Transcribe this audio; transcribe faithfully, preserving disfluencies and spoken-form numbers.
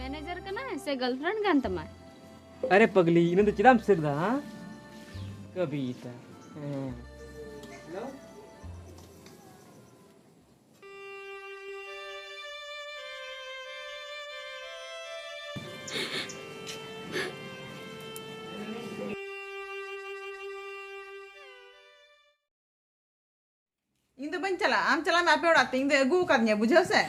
Manager ᱠᱟᱱᱟᱭ ᱥᱮ girlfriend ᱠᱟᱱ ᱛᱟᱢᱟᱭ? ᱟᱨᱮ ᱯᱟᱜᱽᱞᱤ, ᱤᱱᱟᱹ ᱫᱚ ᱪᱮᱫᱟᱜ ᱮᱢ ᱥᱮᱨ ᱫᱟ, ᱦᱟ? ᱠᱟᱵᱤᱛᱟ᱾ ᱦᱮᱸ᱾ ᱦᱮᱞᱳ? ᱤᱧ ᱫᱚ ᱵᱟᱹᱧ ᱪᱟᱞᱟᱜᱼᱟ, ᱟᱢ ᱪᱟᱞᱟᱜ ᱢᱮ ᱟᱯᱮ ᱚᱲᱟᱜ ᱛᱮ, ᱤᱧ ᱫᱚ ᱟᱹᱜᱩ ᱟᱠᱟᱫᱤᱧᱟ, ᱵᱩᱡᱷᱟᱹᱣ ᱥᱮ?